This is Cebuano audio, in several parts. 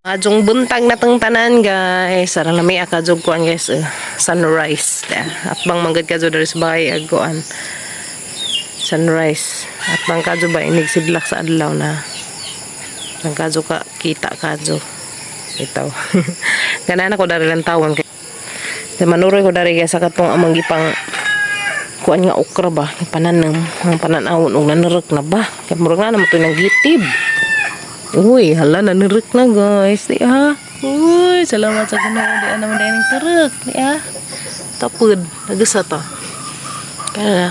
Adjong buntag na tong tanan, guys. Sarang lami akadjog kuan, guys, sunrise. At bang manggad kadyo dari sa bahay ag kuan. Sunrise. At bang kadyo ba inig sidlak sa adlaw na. Ang kadyo ka kita kadyo. Itaw. Ganahan ako dari lang tawon kay manuroy ko dari, guys, sa katong amang gipang kuan nga okra ba, pananam ang pananawon og nanarek na ba kay murag na naman to nang gitib. Uy, hala, nanarek na, guys. Di ha. Uy, salamat sa Ginoo, di naman di ning terek. Di ha. Tapod, nagasa ta. Kana na.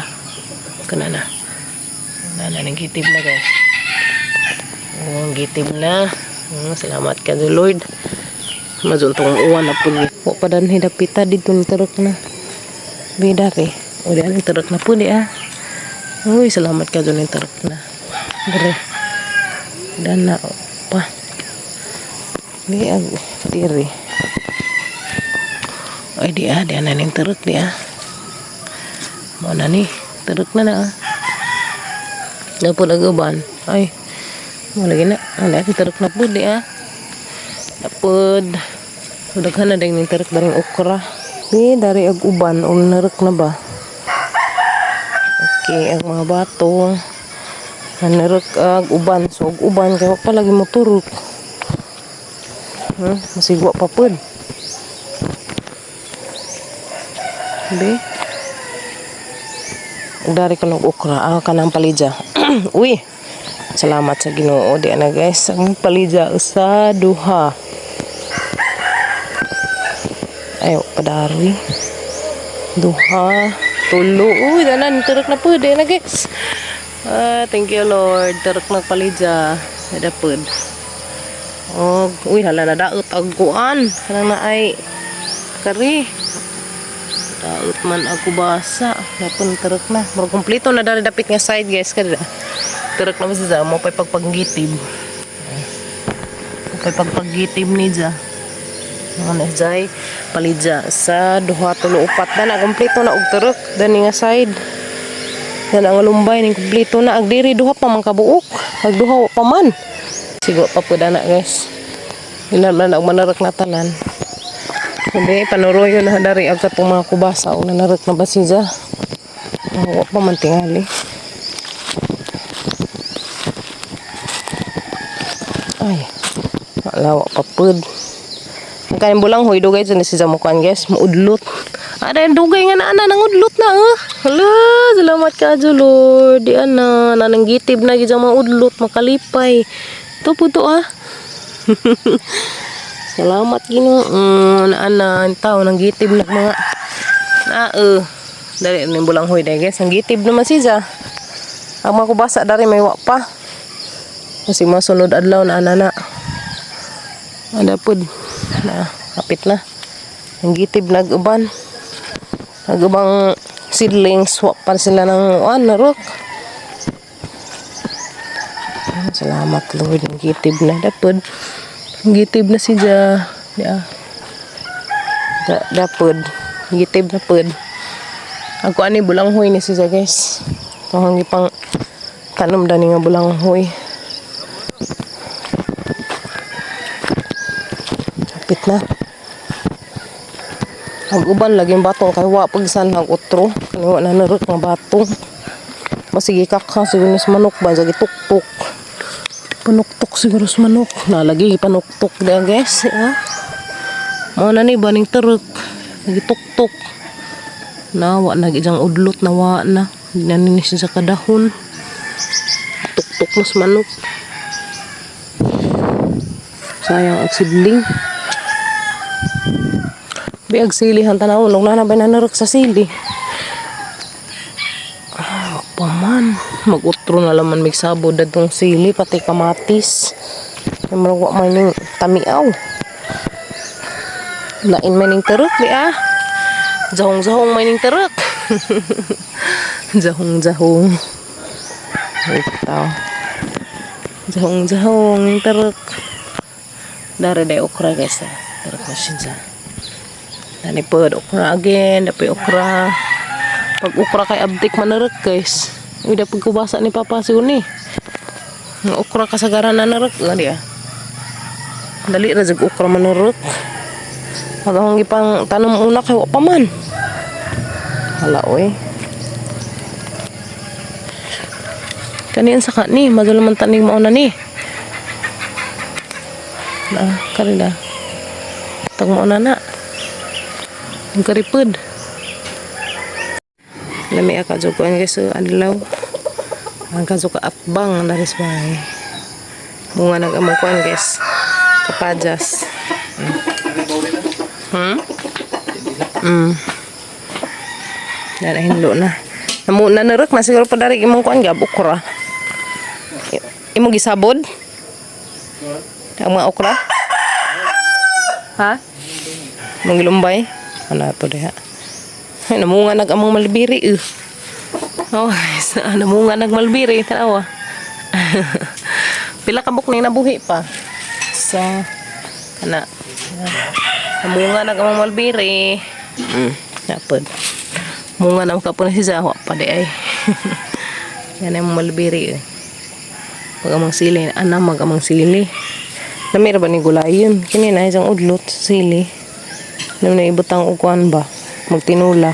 Kana na. Na na ning gitib na, guys. Oh, gitib na. Oh, salamat ka, Lord. Mazuntong uwan na pud. Wa pa dan hidapita dito ni terek na. Bida re. O di ang terek na po di ah. Uy, salamat ka dyan yung terek na. Dire. Dan na pa. Di ag diri. Ay di ah, di na ning terek di ah. Mo na ni, terek na na ah. Na po nag-uban. Ay, mo lagi na. Ano, terek na po di ah. Napod. Daghan na ding ning terek daring okra. Di dari ag uban o narek na ba? Okay, ang mga batong. Nanarek ag uban. So, ag uban kay wa pa lagi moturok. Masigwa pa pod. Be. Ug dari ko ng okra, ah, kanang palidya. Uy. Salamat sa Ginoo di na, guys. Ang palidya usa, duha. Ay, padari. Duha, tulo. Uy, danan turok na pud na, guys. Ah, thank you, Lord. Turok na palidya. Ada pud. Oh, uy, hala na daot ag kuan. Kanang na ay kari. Daot man ako basa. Napun turok na. Murag kompleto na dari dapit nga side, guys, kada. Turok na ba siya mo pay pagpaggitib. Mo pay pagpaggitib ni ja. Ano na jay palidya sa duha, tulo, upat na na kompleto na og turok dani nga side. Dan ang lumbay ning kompleto na ag diri duha pa man kabuok. Ag duha wa pa man. Sigo pa pud ana, guys. Ilan man ang manarak na tanan. Hindi, panuroyo na dari ag katong mga kubasa o nanarak na ba siya? Wa pa man tingali. Ay, wala wa pa pud. Ang kanyang bulang huy, dugay dyan si Jamukan, guys. Maudlot. Ada yung dugay nga na ana, nangudlot na eh. Hala, salamat ka Lord. Di ana, nananggitib na gid maudlot, makalipay. Ito po to ah. Salamat Ginoo. Na ana, ang tao nanggitib na mga na eh. Dali ning bulang huy dai, guys. Nanggitib naman siya. Ang mga kubasa dari may wa pa. Kasi masunod adlaw na ana na. Ada pud na kapit na. Ang gitib nag-uban. Nag-ubang seedlings wa pa sila ng uan narok. Salamat, Lord, ang gitib na dapod. Ang gitib na siya. Ya. Da, dapod. Gitib na pod. Ako ani bulanghoy ni siya, guys. Ito ang ipang tanom dani nga bulanghoy. Kapit na. Ang uban laging batong kay wa pagsan ang utro. Kani wa na narok nga batong. Masige kakha siguro sa manok ba sige tuktok. Panuktok siguro sa manok. Nalagi panuktok diya, guys. Ha? Mo na ni baning terek. Lagi tuktok. Na wa na gijang udlot na wa na. Di na ni siya sa kadahon. Tuktok na sa manok. Sayang ang sidling. Biag sili han tanaw nung nana ba nanarok sa sili. Ah, pa man. Mag-utro na laman mig sabo dadtong sili pati kamatis. Kay murag wa man ning tamiaw. Lain man ning terok di ah. Jahong-jahong man ning terok. Jahong-jahong. Itaw. Jahong-jahong ning terok. Dari day okra, guys. Ah. Terok na siya. Dani pod okra again, dapat okra. Pag okra kay abtik manarek, guys. Uy, dapat kubasa ni Papa siguro ni. Ang okra kasagaran na narek, ah, di ah. Dali ra jud okra manurot. Pag akong gipang tanom una kay wa pa man. Hala oy. Kani sa ka ni, madula man tanig mao na ni. Na, kani na. Tag mao na na. Ang karipod. Lami ka jud kuan guys, so, adlaw. Ang kadyo ka atbang dari sa bahay. Bunga nag among kuan guys. Kapajas. Dara hinlo na. Namu na narek na siguro pa dari imong kuan gab okra. Imo gisabod? Ang mga okra? Ha? Mong gilumbay? Ano to diha? Ay, namunga nag among malbiri eh. Oh, guys, namunga nag malbiri tanawa. Pila ka buk ni nabuhi pa. Sa kana. Namunga nag among malbiri. Napod. Munga na ka po na si Zawa pa di ay. Yan ang malbiri eh. Pag amang sili, ana mag amang sili. Namira ba ni gulayon? Kini na isang udlot sili. Nam na ibutang og kuan ba? Magtinula.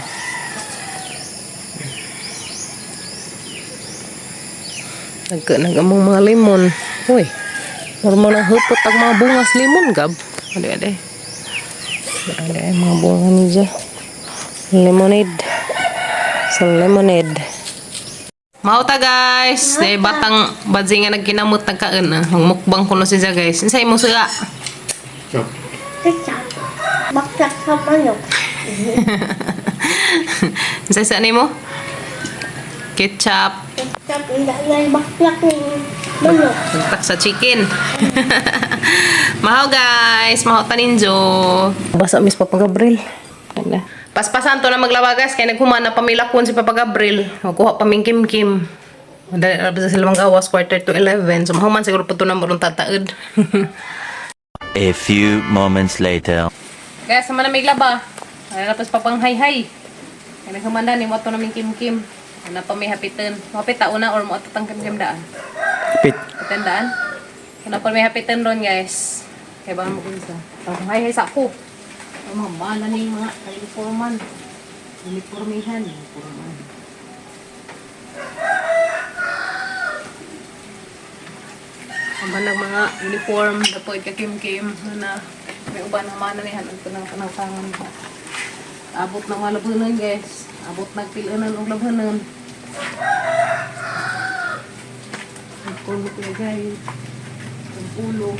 Nag nagamong mga lemon. Uy. Mura na hupot ang mga bungas lemon gab. Ade ade. Ade ay mga bunga niya. Lemonade. Sa lemonade. Mauta guys, de batang badzi nga nagkinamot nagkaon ah. Magmukbang kuno siya guys. Unsa imong suga? Ketchup. Baksak sa manok. Unsa sa nimo? Ketchup, Ketchup, hindi na baksak ng manok. Tagtak sa chicken. Mahaw guys, mahaw taninjo. Basa mis Papa Gabriel. Ano? Paspasan to na maglawa guys kay naghuman na pamilakon si Papa Gabriel. Magkuha pa ming kimkim. Madali ra ba sa silang gawas 10:45. So mahuman siguro pa to na marong tataod. A few moments later. Guys, sama na may glaba. Ay na pas papang hay-hay. Kay naghuman na ni mo to na ming kimkim. Ana pa may hapitan. Hapit ta una or mo ato tang kimkim daan. Pit. Hapitan daan. Ana pa may hapitan ron guys. Kay ba mo kunsa. Tapos hay hay sa ako. Ang mga bala ni mga uniforman. Uniformihan, uniforman. Ang banag mga uniform, dapoy ka kim kim na may uban ang mana ni hanan ko ng kanang ko. Abot ng mga labunan guys. Abot nagpilunan og labunan. Nagpulo ko guys. Ang ulo.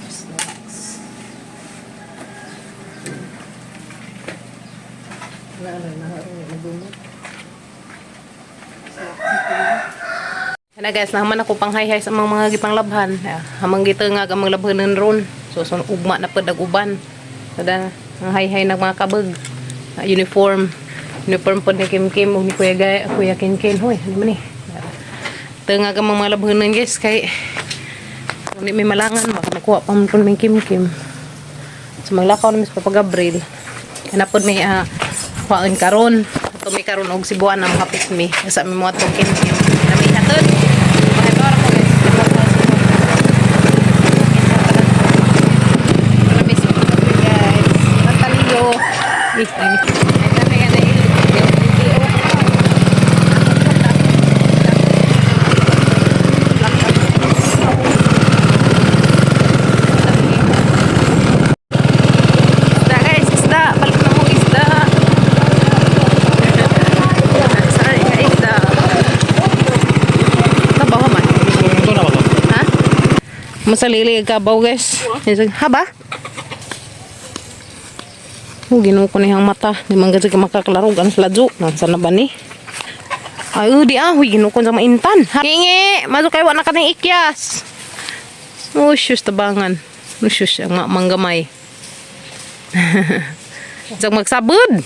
Snacks. Wala na na nagumot. Ana guys, nahaman ako pang hay-hay sa mga gipanglabhan. Hamang gitengag ang mga labhanan ron. So, so ugma na pud ag uban. So, da, ang hay-hay ng mga kabag. Uniform. Uniform pod ni Kim Kim ug ni Kuya Gay, Kuya Ken Ken. Hoy, ano man ni? Tengag ang mga labhanan guys kay kung di may malangan baka makuha pa man pud may Kim Kim. So maglakaw na mis Papa Gabriel. Hanapod may kuhaan karon. Ato may karon og Cebuana mohapit mi. Asa mi mo atong Kim Kim. Nami hatod. Mahibara ko guys. Nami si Papa Gabriel guys. Nataliyo. Eh, ay. Ay, kami nga na Isda guys, isda. Balik na mo isda. Saan nga isda? Kabaw man. Ha? Masalili kabaw guys. Haba? Oh, Ginoo ko niyang mata. Di man kasi makaklaro gan sa ladyo. Nasa na ba ni? Ay, oh, di ah. Huy, Ginoo ko sa maintan. Ha? Kingi! Masok kayo, wala ka ng ikyas. Oh, shush, tabangan. Oh, shush, ang manggamay. Diyan magsabod.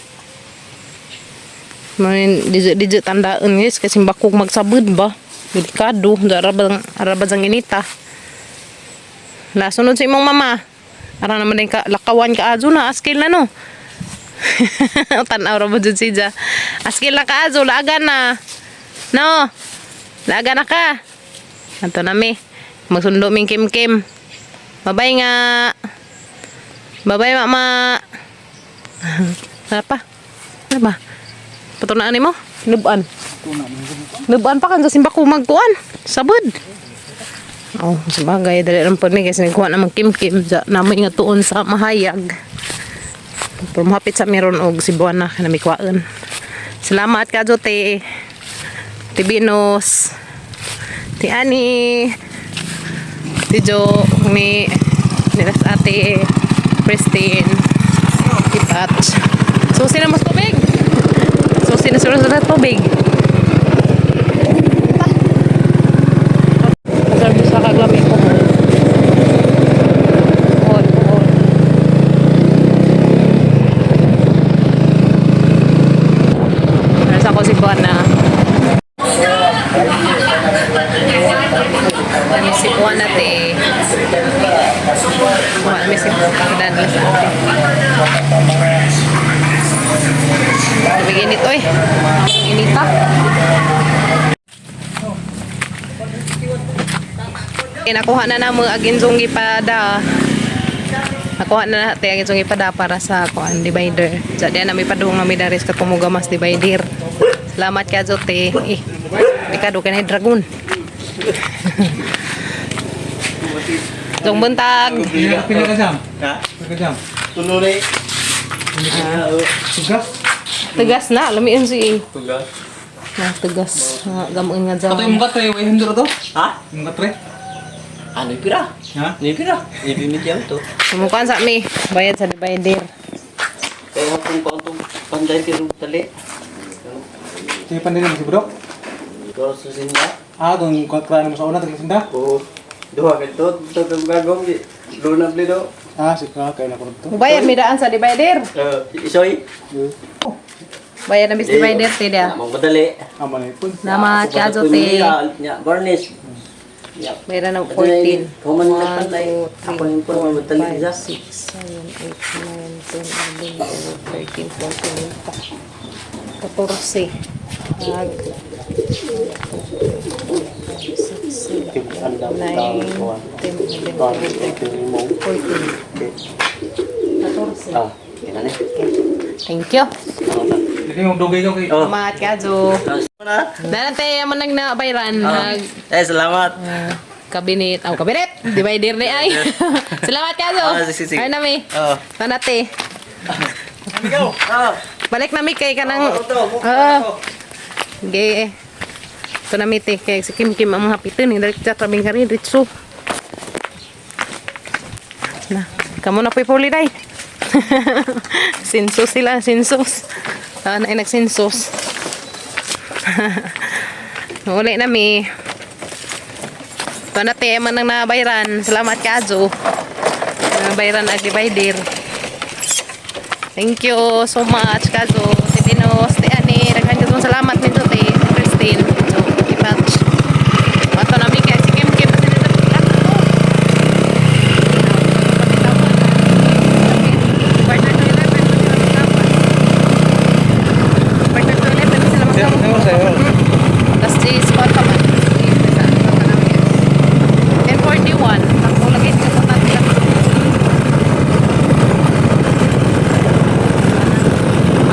Manin dije dije tandaan guys kasi bakog magsabod ba. Delikado, araba araba sang inita. La sunod sa imong mama. Ara naman din ka lakawan ka azo na askil na no. Tanaw ra mo jud siya. Askil na ka azo, laagan na. No. Laagan na ka. Anto na mi. Magsundo ming Kim Kim. Bye-bye nga. Bye-bye, mama. Wala pa. Ano ba? Patunaan mo? Nuban. Nuban pa kan sa simba ko magkuan. Sabod. Oh, sa bagay dali lang po ni kasi nagkuha naman Kim Kim sa namoy nga tuon sa mahayag. Pero mahapit sa meron og Cebuana na may kuhaan. Salamat ka Jote. Tibinos. Ti Ani. Ti Jo ni nilas ate Christine. Ti Patch. Susi na mas tubig. Susi na sila sa tubig. Service sa kaglami ko. Puhon, puhon. Nasa ko si Buana. Ano si Buana te? Buana may si Buana sa ate. Tubig init oy. Inita. Eh, nakuha na namo agin zonggi pada. Nakuha na natin ang itong ipada para sa kuan divider. Sa diyan na may padung na may daris ka mas divider. Salamat ka Jote. Eh, di ka do kay dragon. Jong buntag. Pila ka jam? Ha? Pila ka jam? Tunuri. Tugas? Tugas na, lamiin si Tugas. Na tugas. Nga gamuin nga Kato jam. yung katre, way hundred to? Ha? Yung katre? Ano pira? Ha? Ano pira? Ibimigyan to. Sumukuan sa mi, bayad sa divider. Kaya kung kautong panday kay tali. Sige pandin mo si Bro? Ikaw sa sinda. Ah, kung katra mo sa una, tagla sinda? Oo. Duha kay to, to kang gagong di. Luna bli do. Ah, sige ka, kaya na ko to. Bayad mi daan sa divider. Eh, isoy. Oh, Bayad na bis divider te dia. Amang madali. ama na ipon. Salamat ka Jote. Nya varnish. Ya. Bayad na 14. Human na panday. 1, 2, Ako yung pun 3, madali 4, isa. 5, 6, 7, 8, 9, 10, 11, 12, 13, 14, 14. Ag. 6, 7, 9, 10, 11, 12, 13, 14. 14. Ah, yan na. Thank you. Hindi yung dugay ko kay. Oh. Salamat ka, Jo. Na. Dalante, mo nang nabayran. Nag, Eh, salamat. kabinet. Oh, kabinet! Divider ni ay. Salamat ka, Jo. Ah, sige, sige. Ay, nami. Oh. Tanate. Ikaw. Ah. Balik na mi kay kanang Auto, Oo. Ge. Ito na mi te kay si Kim Kim ang mga pitin ni direct sa trabing kari diretso. Na, kamo na po'y puli day. Sinsos sila, sinsos. Ah, na nagsinsos. Uli na mi. Ito na te, man ang nabayran. Salamat ka, Jo. Nabayran ag divider. Thank you so much, Kazo. Ti Pinos, ti Ani. Daghan kayo salamat nito, ti Christine. So, ti Patch. Ato na mi kay si Kim Kim. Kasi nito, 10:45 sila 10:45 sila magkamot. Tapos si Scott pa man. 10:41. Takbo lagi. Kapunta sila.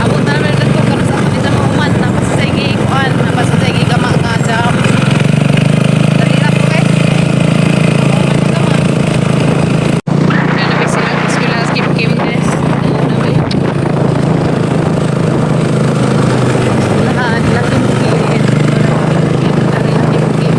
Abot na naman ko karon sa ato sa mahuman na pasasaygi kuan na pasasaygi gama nga jam. Dali ra po kay. Mahuman gama. Kaya namin sila sila Kim Kim guys. Namin. Lahat la Kim Kim. Dari la Kim Kim.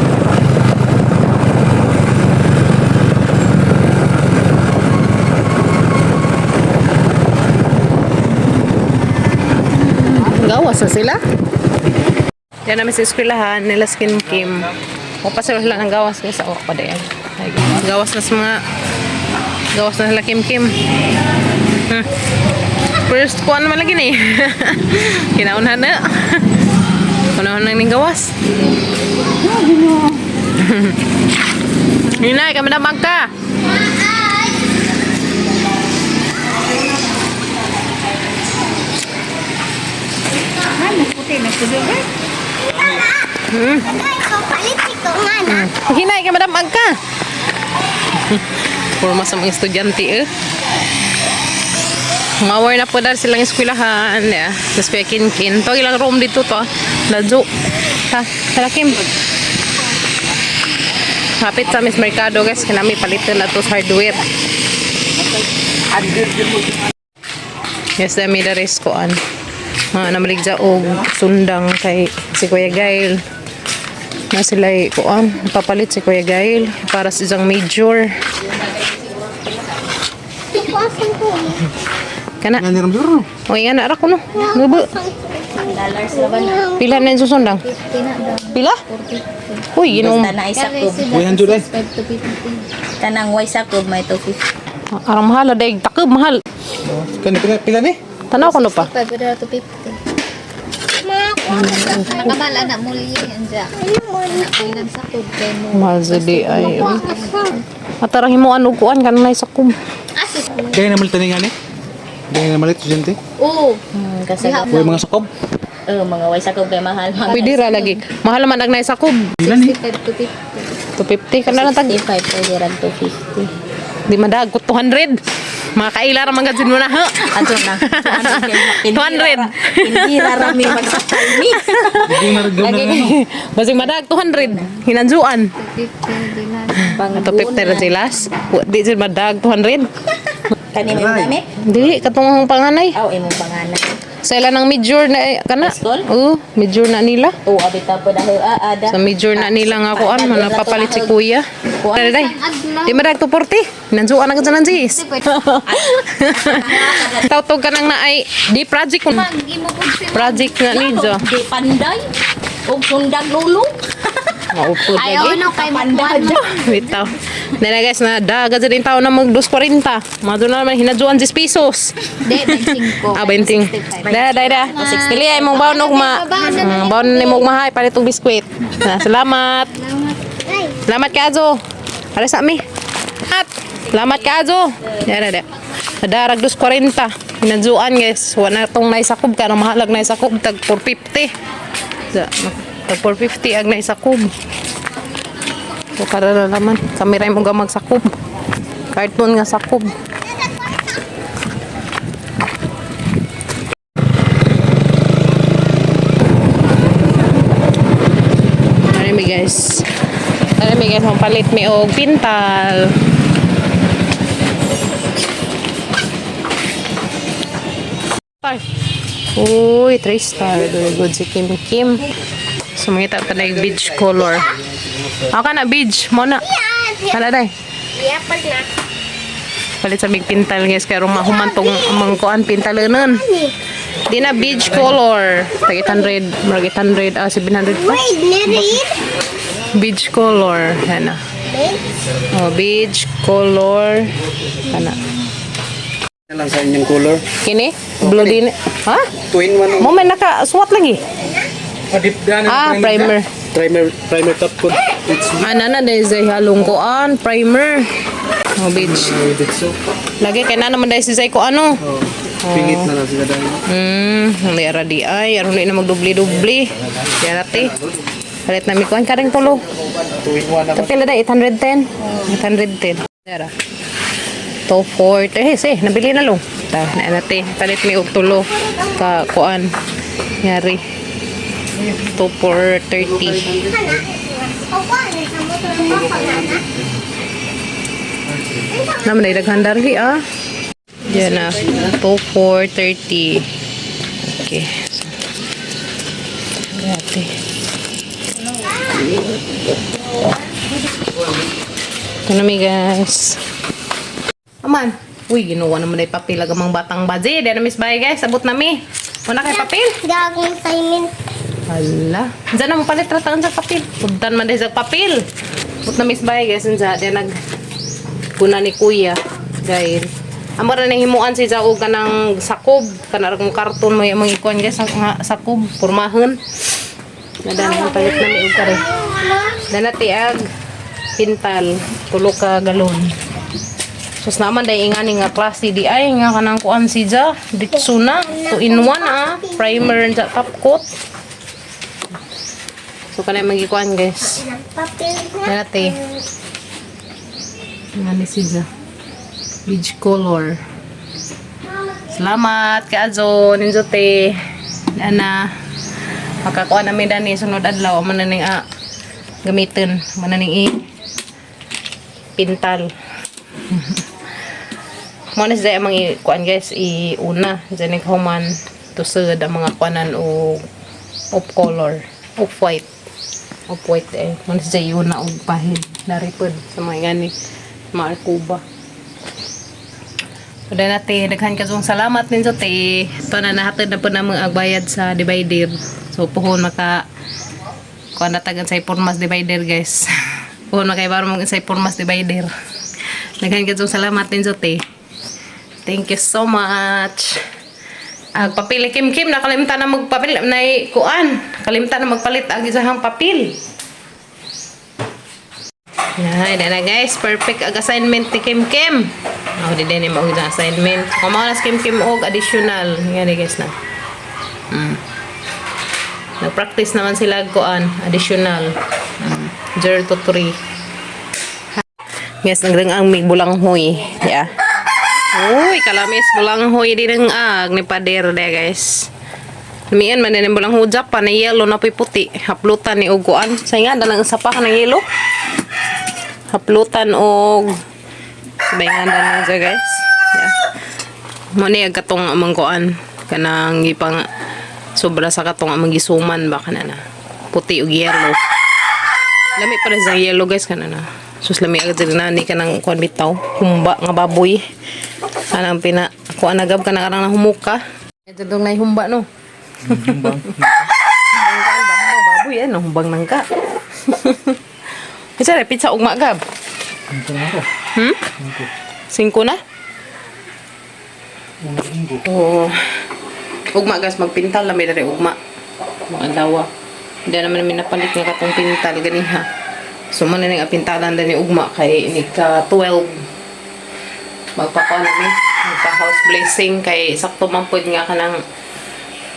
Gawas na sila. Yan namin sa eskwelahan nila skin Kim. O pa sila lang ang gawas kaysa o pa din. Ay, gawas na sa mga gawas na sila Kim Kim. First kuan naman lagi ni. Kinaunhan na. Kunaon na ning gawas. Hinay, kami na magka. Ikaw palit ikaw nga na. Hinay ka, madam, agka. Puro sa mga estudyante eh. Mawar na po dahil silang eskwelahan. Yeah. Tapos kuya Kinkin. To ilang room dito to. Ladyo. Ta, tara Kim. Kapit sa Miss Mercado guys. Kinami palitan na to sa hardware. Yes, dami na res koan. Mga namaligja og sundang kay si Kuya Gail na sila kuan papalit si Kuya Gail para sa isang major. Ikaw asan ko? Kana. Nga niram siguro. Uy nga na ra ko no. Gubo. Dollars na ba na? Pila na yung susundang? Pila? Uy, ginom. Basta na isa ko. 100 ay. Kanang way sakob may 250. Arang mahal daig takob mahal. Kani pila pila ni? Tanaw ko no pa. Nakamala na muli anja. Anak ko kay mo. Mahal sa di ay. Atarang himuan og kuan kanang nay sakob. Asus. Kaya na malit ni nga ni. Kaya na malit estudyante. Oo. Kasi Way mga sakob. oh, mga way sakob kay mahal mga. Pwede ra lagi. Mahal man ang nay sakob. Pila ni? 65 to 50. 250 kana lang tag. 65 pwede ran 250. Di madag ko 200. Mga kaila ra man gud mo na ha. Ato na. 200. Hindi rami magsakay ni. Hindi na rin Lagi. Basig madag 200. Hinanjuan. 50 dinar. Ato 50 ra silas. Di sila madag 200. Kani may gamit? Dili katong panganay. Aw imong pangalan. Sa ila ng major na eh, kana. School? Oo, major na nila. Oo, abita po dahil ada. Sa major na nila nga kuan, man napapalit si kuya. Dai dai. Di madag 240. Nanjuan na ka dyan sis. Tawtog ka nang naay di project kun. Imo pud si Project na ni Jo. Di panday. Og sundag lulong. Maupod Ayaw lagi. no kay makuan mo. Bitaw. Dai na guys na daga dyan din tao na mag 2.40. Mga doon na naman hinajuan 10 pesos. Di 25. Ah, 20. Da, da, da. Pili ay mong baon og ma. Baon ni mong mahay palit og biskwit. Na, salamat. Ay. Salamat kaazo. Para sa mi. At salamat kaazo. Yara da. Darag 2.40. Hinadzuan guys. Wala na tong naisakob ka mahalag naisakob tag 450. Sa tag 450 ang naisakob. So kada na naman kami ra mo magsakob. Cartoon nga sakob. Ano mi guys? Ano mi guys, mapalit mi og pintal. Star. Uy, 3 star. Very good si Kim Kim. Sumita pa na yung beach color. Ako ka na, beach. Mo na. Hala day. Yapal na. Palit sa mig pintal guys. Kaya rumahumantong mangkuan pintalanan. Di na beach color. Tag 800. Marag 800. Ah, 700 pa. Wait, niread? Beach color. Yan na. Oh, beach color. Kana. Lang sa inyong color. Kini? Blue din. Ha? 2 in 1. Mo may naka-swat lagi. Ah, primer. Primer primer top coat. It's Ana na dahil sa halong kuan, primer. Oh, beach. so. Lagi kay na naman dahil si ko ano. Oh, pingit na lang sila dahil. Hindi ara di ay, aron di na magdubli-dubli. Yan ate. Palit na mi kuan karing tulo. 2 in 1 na. Kapila da 810. 810. Dara. 240. Eh, si, nabili na long. Ta, na nate. Palit mi og tulo ka kuan. Ngari. 2430. Kana. Opo, ano sa motor mo na? Naman ay daghan darhi ah. Yan na. 2430. Okay. So, ate. Ito na mi guys. Aman. Uy, ginawa naman ay papel agamang batang baje. Di na miss bye guys. Abot na mi. Wala kay papel. Gagawin assignment. Hala. Diyan na mo palit rataan sa papel. Pugdan man dahil sa papel. Abot na miss bye guys. Unsa di nag kuna ni kuya. Dahil amo ra nahimuan si Jao kanang sakob kanang kung karton mo yung mga ikuan guys nga sakob pormahan. Nadan mo palit na mi og kare. Danati ag pintal tulo ka galon. Sus naman dahil ingani nga klase di ay nga kanang kuan si Ja ditso na 2 in 1 ah primer and top coat. So kanay magikuan, guys. Ilang papel na. Yan ate. Nga ni siya. Beige color. Salamat kay Azo, ninjo te. Ana. Makakuha namin dani sunod adlaw amo na ning gamitin, amo na ning i pintal. Mo na siya ang mga kuan, guys, iuna diyan ning human tusod ang mga kuanan og off color, off white. Off white eh. Mo na siya iuna og pahid naripod sa mga gani mga arkuba. So dahil nate, daghan ka salamat ninyo te. Ito na nahatid na po namang agbayad sa divider. So puhon maka kuan natagan sa formas divider, guys. Puhon makaibaro mong sa formas divider. Daghan ka salamat ninyo te. Thank you so much. Ag papel Kim Kim nakalimtan na magpapil nay kuan. Kalimtan na magpalit ang isahang papel. Ay, na guys, perfect ag assignment ni Kim Kim. Ako di din mo og assignment. Kung mao na si Kim Kim og additional, nga ni guys na. Nag-practice naman sila og kuan, additional. 0 to 3. Guys, nagdang ang may bulanghoy. Yeah. Uy, kalamis bulanghoy din ang ag ni pader de, guys. Lumian man din ang bulanghoy Japan na yellow na puy puti. Haplutan ni og kuan. Sa nga dalang isa pa kanang yellow. Haplutan og sabay nga na siya, guys. Yeah. Mo ni ag katong amang kuan kanang ipang sobra sa katong amang gisuman ba kana na. Puti ug yellow. Lami pa rin sa yellow, guys, kana na. Sus, lami agad sila nani kanang kuan bitaw. Humba nga baboy. Kanang pina kuan na gab kanang arang nahumuka. Ito dong nay humba no. Humbang. Humbang kuan ba? Humbang baboy ano, humbang nangka. Kasi re pizza ugma gab. Ito na ako. Hmm? Singko. Singko na? Unang linggo. Oo. Ugma, guys, magpintal na may dari ugma. Mga dawa. Hindi naman namin napalit nga katong pintal ganiha. So man na ning pintalan dani ugma kay ni ka 12. Magpakuan nami, magpa house blessing kay sakto man pud nga kanang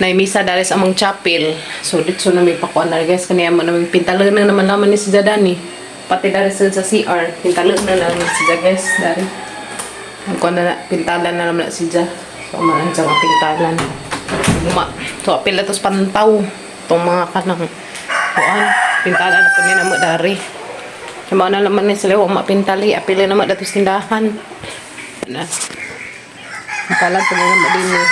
naimisa dali sa among chapel. So dito na may pakuan na guys kaniya mo naming pintalan na naman laman ni si Jadani. Pati dari sa CR, pintalan na lang ni si Ja, guys, dari. Ang na, pintalan na naman na si Ja. So, umaan siya nga pintalan. Uma. So, apil na to sa pantaw. Itong mga kanang kuan. Pintalan na po niya na mo dari. Kaya na naman ni sila, uma pintali. Apil na naman dato sa tindahan. Na. Pintalan po niya naman din eh.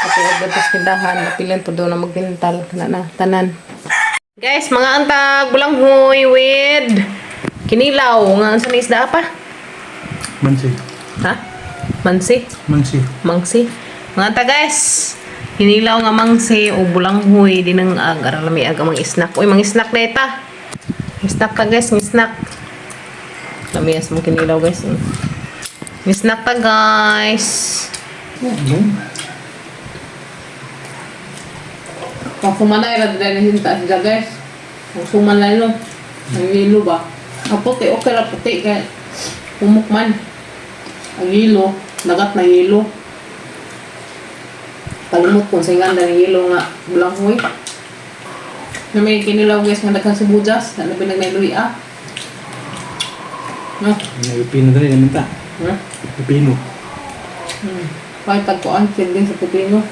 Apil na dato sa tindahan. Apilan po doon na magpintal. Na na, tanan. Guys, mga antag, bulanghoy with kinilaw. Nga ang sa isda pa? Mansi. Ha? Mansi? Mansi. Mangsi. Mga ta, guys, hinilaw nga mangsi o bulanghoy din ang ag aralami ag ang mga snack. Uy, mga snack na ita. Snack ka, guys, mga snack. Lamias mong kinilaw, guys. Mga snack ta, guys. Pag sumanay ra dahil hinta siya, guys. Kung sumanay no. Ang ilo ba? Ang puti, okay ra puti kay humok man. Ang ilo, nagat na ilo. Kalimot kung sa inganda ng ilo nga bulanghoy. Na may kinilaw, guys, nga daghang sibuyas, na labi nagnaluy ah. No. May pipino dali naman ta. Hmm? Pipino. Kahit tagkuan, sinding sa pipino.